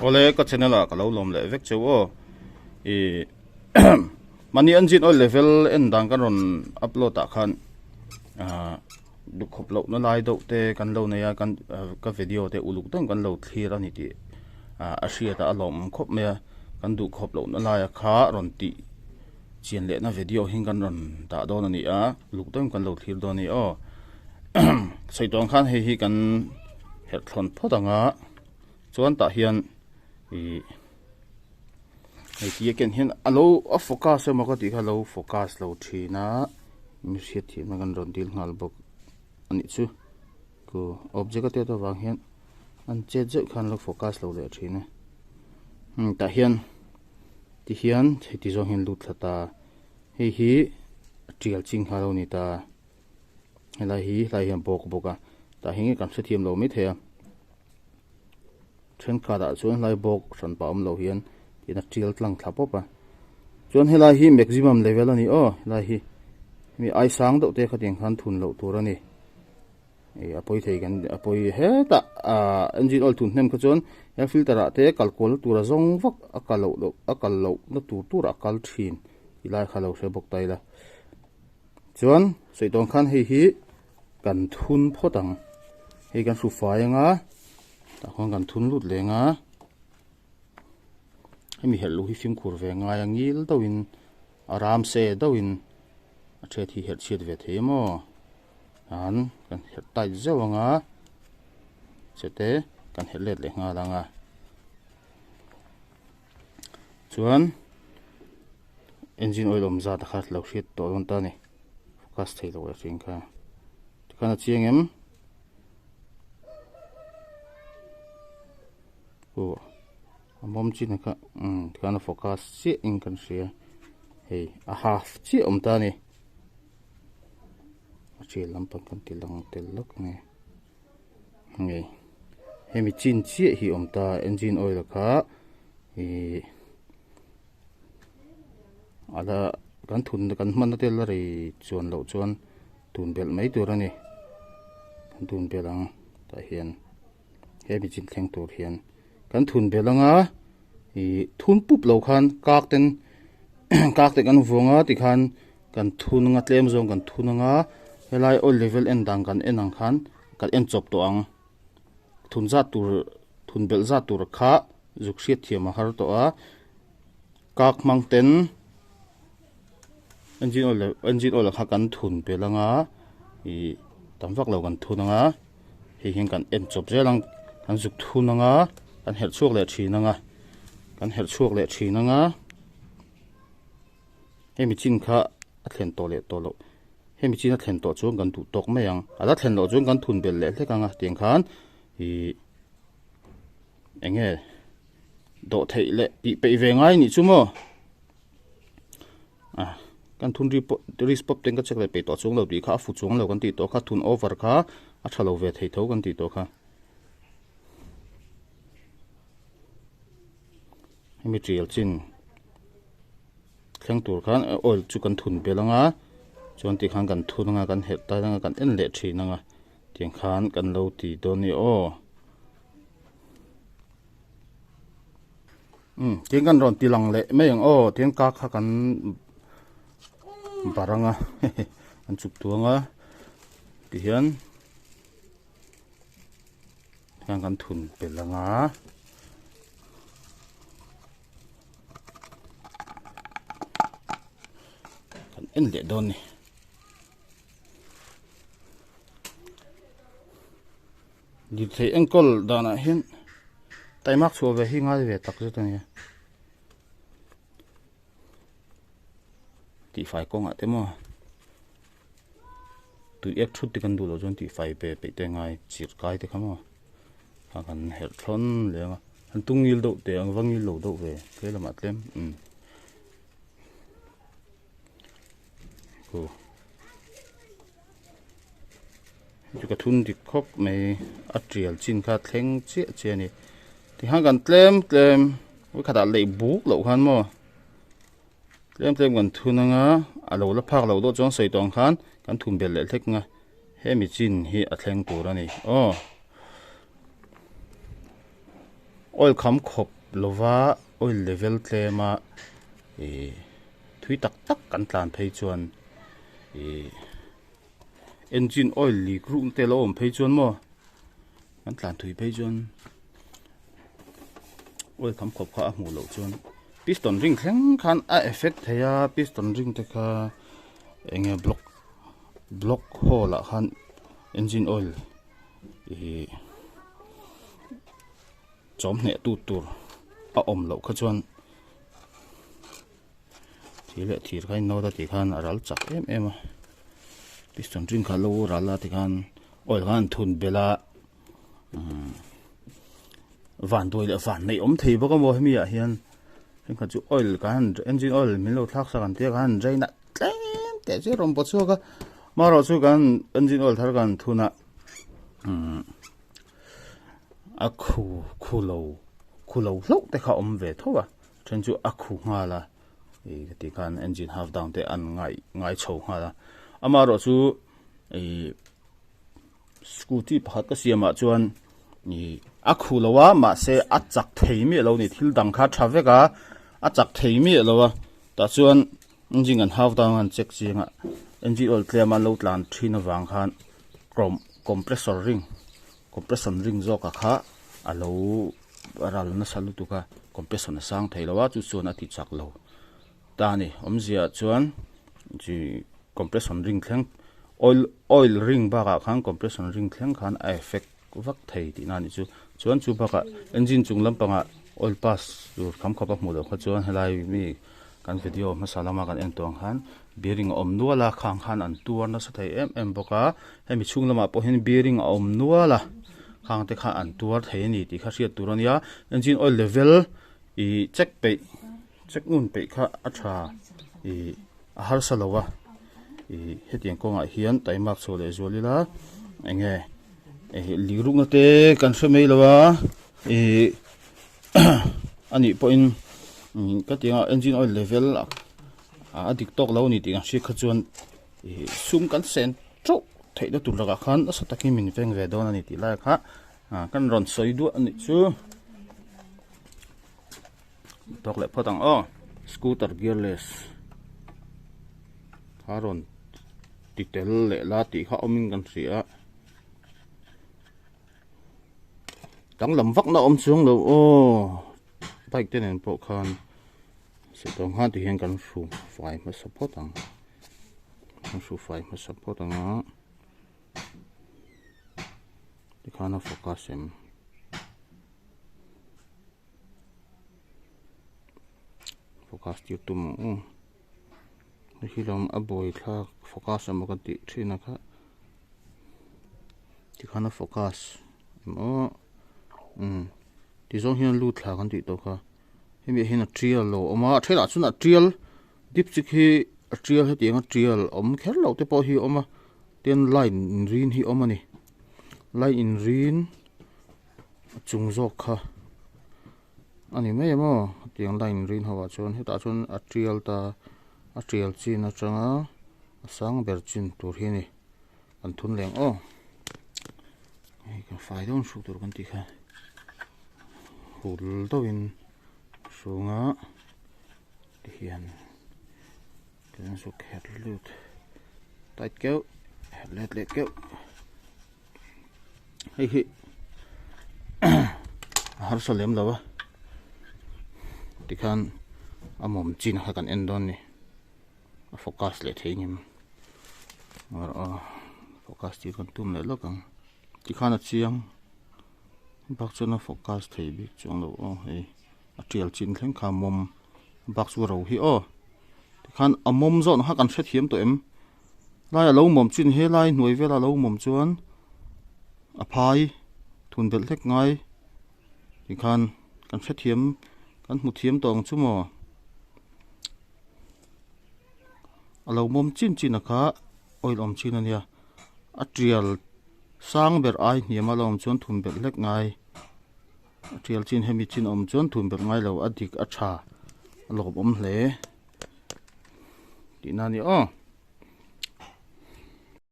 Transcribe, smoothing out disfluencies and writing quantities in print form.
Awle ka channel ah ka lo lawm leh vek cheu aw ih mahni engine oil level en dan kan rawn upload ah khan ah duhkhawp loh na lai deuh te kan lo nei a kan ka video te uluk deuhin kan lo thlir a ni tih ah a hriat a a lawmawm khawp mai a kan duhkhawp loh na lai a kha rawn tih chian leh na video hi kan rawn dah dawn a ni a uluk deuhin kan lo thlir dawn a ni aw sawi tawh ang khan hei hi kan herh thlawn phawt ang a. Chuan tah hian ih hei ti a ken hian a lo a focus emaw ka tih kha a lo focus lo thin a mi hriat thiamna kan rawn dil nghal bawk a nih chu ku object a tiat avang hian an chet zeuh khan lo focus lo leh thin a hmm tah hian ti hian hei ti zawng hian lut thla ta hei hi a tial ching kha a lo ni ta. Helai hi helai hian bawk bawk a tah hian kan hrethiam lo maithei a thenkhat ah chuan helai bawk hran pah awm lo hian tin a tial tlang thla pawp a chuan helai hi maximum level a ni aw helai hi mi ai sang deuh te khatiang khan thun loh tur a ni ih a pawi thei kan a pawi hetah ah engine oil thun hnem kha chuan air filter ah te kal kual tur a zawng vak a kal loh loh a kal loh na tur tur a kal thin ti lai kha lo hre bawk ta ila. Chuan sawi tawn khan hei hi kan thun phawt ang hei kan hru fai anga tah khuan kan thun lut leng a hemi herh luh hi fimkhur ve ngai a ngil deuhin a ram se deuhin a then hi herh chhiat ve thei emaw an kan herh tight zeuh anga chete kan herh let leh nghal anga chuan. Engine oil awm zat a kha lo hriat tawh dawn ta a ni focus thei lo a hring kha tikhan a chiang em aw a mawm chin a kha umm tikhan a focus chiah in kan hria hei a half chiah awm ta a ni a ṭial lampang kan ti lang tel lawk ang e hei hemi chin chiah hi awm ta engine oil kha ihh. Ala kan thun kan hman na te la rei chuan loh chuan tun belh mai tur a ni kan tun belh ang tah hian hemi chin thleng tur hian kan thun belh anga ih thun pup lo khan kak ten kak te kan vuang a tikhan kan thun anga tlem zawng kan thun anga helai oil level en dan kan en ang khan kan en chawp tawh ang thun zat tur thun belh zat tur kha zuk hriat thiam a har tawh a. Kak hmang ten engine oil engine oil kha kan thun pel anga ih tam vak lo kan thun anga hei hian kan en chawp zel ang kan zuk thun anga kan herh chhuak leh thin anga kan herh chhuak leh thin anga hemi chin kha a thlen tawh leh tawh loh hemi chin a thlen tawh chuan kan duh tawk mai ang a la thlen loh chuan kan thun belh leh hlek anga tiang khan ih eng nge. Dawh theih leh tih peih ve ngai nih chu maw a kan thun ri pawh risk pawp ten ka check leh peih tawh chuang lo tih kha a fu chuang lo kan tih tawh kha thun over kha a tha lo ve thei tho kan tih tawh kha hemi tial chin thleng tur khan oil chu kan thun belh anga chuan ti khan kan thun anga kan herh tai anga kan en leh thin anga tiang khan kan lo ti dawn a ni aw. Umm tin kan rawn ti lang leh mai ang aw tin ka kha kan bar anga kan chuk tuang a tihian hian kan thun pel anga kan en leh dawn ni. Lirthei enkawl danah hian taimak chhuah ve hi ngai ve tak zet a nia. Tihfai kawngah te maw tui ek thut te kan duh loh chuan tihfai ve peih te ngai chirh kai te kha maw kha kan herh thlawn leh ang a an tung ngil deuh teh ang va ngil lo deuh ve tlem lamah tlem umm. Chu ka thun dik khawp mai a tial chin kha thleng chiah chiah a ni tikhan kan tlem tlem vawikhatah lei buk loh khan maw tlem tlem kan thun anga a lo la phak loh deuh chuan sawi tawh ang khan kan thun belh leh hlek ang a hemi chin hi a thleng tur a ni aw. Oil kham khawp lova oil level tlema ih thui tak tak kan tlan phei chuan ih engine oil leak ruk te lo awm phei chuan maw kan tlan thui phei chuan oil kham khawp kha a hmuh loh chuan piston ring thleng khan a effect thei a piston ring te kha eng nge block block hole ah khan engine oil ih chawm hneh tu tur a awm loh kha chuan thir leh thir kha inawt a tih khan a ral chak em em a piston ring kha a lo ral a tikhan oil khan an thun belh a umm vanduai leh van neih awm thei bawk a maw hemi ah hian thenkhat chu oil kan engine oil min lo thlak sak an tia khan drain ah tlem teh chu a rawn paw chhuak a amaherawhchu kan engine oil thar kan thun a umm a khu khu lo khu lo hlauh te kha a awm ve tho a then chu a khu nghal a ih ka tih khan engine half down te an ngai ngai chho nghal a amaherawhchu ih scooty pakhat ka siamah chuan ih a khu lo a mahse a chak thei miah lo a ni thil dang kha a tha vek a a chak thei miah lo a tah chuan engine an half down a an check chiang a engine oil tlem a an lo tlan thin avang khan crom compressor ring compression ring zawk a kha a lo ral nasa lutuk a compression a sang thei lo a chu chuan a ti chak lo ta a ni awmzia ah chuan chi compression ring thleng oil oil ring bakah khan compression ring thleng khan a effect vak thei tihna a nih chu chuan chu bakah engine chung lampangah oil pass tur kham khawp a hmuh loh kha chuan helai mi kan video hmasa lama kan en tawh ang khan bearing a awm nual a khang khan an tuar nasa thei em em bawk a hemi chhung lamah pawh hian bearing a awm nual a khang te kha an tuar thei a ni tih kha hriat tur a nia engine oil level ih check peih check ngun peih kha a tha ih a harsa lo a ih hetiang kawngah hian taimak chhuah leh zual ila eng nge ih lirukna te kan hre mai lo a ih a nih pawhin ka ti anga engine oil level a dik tawk lo a ni tih kan hriat kha chuan ih sum kan sen teuh theihna tur lakah khan nasa takin min veng ve dawn a ni tih lai kha kan rawn sawi duah a nih chu. Tawk leh phawt ang aw scooter gearless kha rawn ti tel leh la tih kha awmin kan hria a danglam vak na awm chuang lo aw bike te nen pawh khan sitawng khan ti hian kan hru fai hmasa phawt ang kan hru fai hmasa phawt ang a tikhan a focus em. Focus tir tum ang u hei hi lam a buai thlak focus emaw ka tih thin a kha tikhan a focus emaw umm ti zawng hian lut thla kan tih tawh kha hemi ah hian a tial lo awm a a thelah chuan a tial dipchick hi a tial hetiang a tial awm kher loh te pawh hi a awm a tin line inrin hi a awm a ni line inrin. A chung zawk kha a ni mai em aw hetiang line rin ho ah chuan hetah chuan a tial ta a tial chin atanga a sang ber chin tur hi a ni kan thun leng aw hei kan fai dawn hruk tur kan tih kha hul deuhin chhunga tihian kan zuk her lut tight keuh her let leh keuh. Hei hi a harsa lem lo a tikhan a mawm chin kha kan en dawn a ni a focus leh thei ngem aw focus tir kan tum leh lawk ang tikhan a chiang bak chuan a focus thei bik chuang lo aw hei a tial chin thleng kha mawm bak chu ro hi aw tikhan a mawm zawh na kha kan hrethiam tawh em. Lai a lo mawm chin helai hnuai vela lo mawm chuan a phai thun belh hlek ngai tikhan kan hrethiam kan hmu thiam tawh ang chu maw a lo mawm chin chin a kha oil awm chin a nia a tial sang ber ai hniam a lo awm chuan thun belh hlek ngai a tial chin hemi chin awm chuan thun belh ngai lo a dik a tha a lawmawm hle tihna a ni aw.